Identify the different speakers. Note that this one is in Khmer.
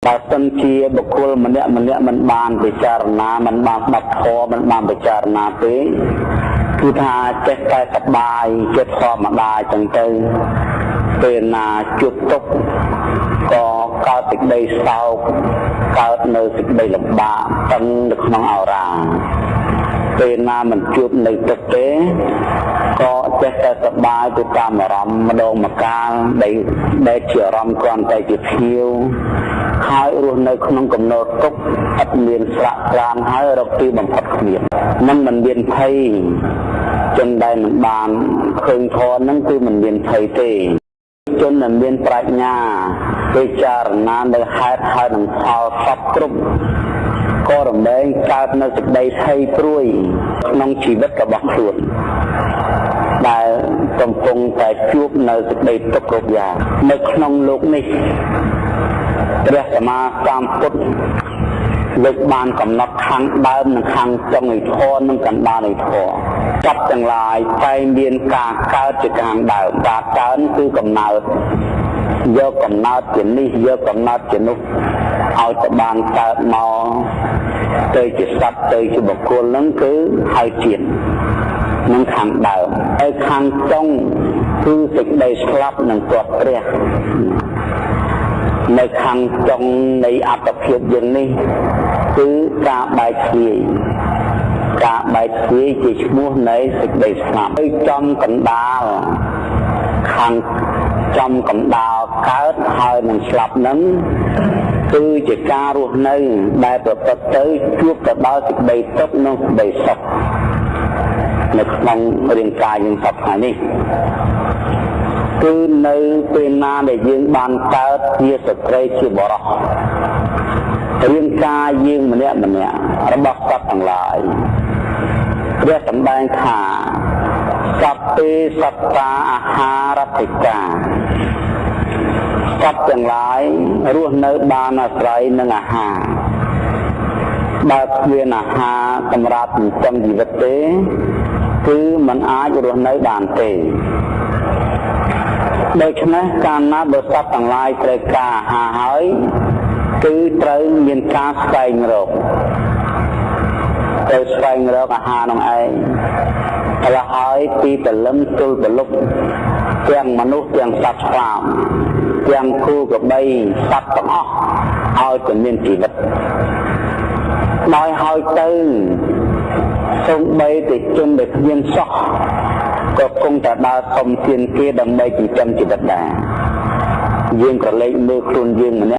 Speaker 1: បើសិនជាបុគ្គលម្នាក់ម្នាក់មិនបានពិចារណាមិនបានស្ដាប់ធម៌មិនបានពិចារណាទេគឺថាចេះតែសប្បាយជាធម្មតាចឹងទៅពេលណាជួបទុក្ខក៏កើតសេចក្តីសោកកើតនៅសេចក្តីលំបាកតឹងនៅក្នុងអរាពេលណាមិនជួបនៅទុក្ខទេក៏ចេះតែសប្បាយទៅតាមអារម្មណ៍ម្ដងម្កាលដែលជាអារម្មណ៍គ្រាន់តែជាភៀវហើយរស់នៅក្នុងកំណត់ទុក្ខឥតមានស្រាក់ស្រានហើយរកទីបំផុតគ្មាននឹងមិនមានភ័យជនដែលមិនបានឃើញធម៌នឹងគឺមិនមានភ័យទេជនដែលមានប្រាជ្ញាពិចារណានៅហេតុហើយនឹងផលសពគ្រប់ក៏រមែងកើតនៅសេចក្តីភ័យព្រួយក្នុងជីវិតរបស់ខ្លួនដែលកំពុងតែជួបនៅសេចក្តីទុក្ខគ្រប់យ៉ាងនៅក្នុងលោកនេះព្រះសម្មាសម្ពុទ្ធលោកបានកំណត់ខាងដើមនិងខាងចុងនៃធម៌និងកណ្ដាលនៃធម៌សត្វទាំងឡាយតែមានការកើតជាខាងដើមការកើតគឺកំណើតយកកំណើតជានេះយកកំណើតជានោះឲ្យទៅបានកើតមកទៅជាសត្វទៅជាបុគ្គលហ្នឹងគឺហៅជាតិនឹងខាងដើមហើយខាងចុងគឺសេចក្តីស្លាប់និងទាត់ព្រះនៅខាងចុងនៃអត្តភាពយើងនេះគឺការបែកធ្លាយការបែកធ្លាយជាឈ្មោះនៃសេចក្តីស្លាប់ហើយចំកណ្ដាលខាងចំកណ្ដាលកើតហើយនឹងស្លាប់នឹងគឺជាការរស់នៅដែលប្រព្រឹត្តទៅជួបទៅដល់សេចក្តីទុក្ខនិងសេចក្តីសុខនៅក្នុងរាងកាយយើងសពថ្ងៃនេះគឺនៅពេលណាដែលយើងបានកើតជាស្ត្រីជាបុរសរាងកាយយើងម្នាក់ម្នាក់របស់សត្វទាំងឡាយព្រះសម្ដែងថាសត្វទេសត្តាអាហារតិកាសត្វទាំងឡាយរស់នៅបានអាស្រ័យនឹងអាហារបើគ្មានអាហារសម្រាប់ចិញ្ចឹមជីវិតទេគឺមិនអាចរស់នៅបានទេដូច្នេះកាលណាបើសត្វទាំងឡាយត្រូវការអាហារហើយគឺត្រូវមានការស្វែងរកត្រូវស្វែងរកអាហារនោះឯងហើយហើយពីព្រលឹមទល់ព្រលប់ទាំងមនុស្សទាំងសត្វឆ្លាមទាំងគោក្របីសត្វទាំងអស់ឲ្យតែមានជីវិតដោយហើយទៅសូម្បីតែជនដែលគ្មានសោះក៏គង់តែដើរសុំទានគេដើម្បីចិញ្ចឹមជីវិតដែរយើងក៏លេចមើលខ្លួនយើងម្នាក់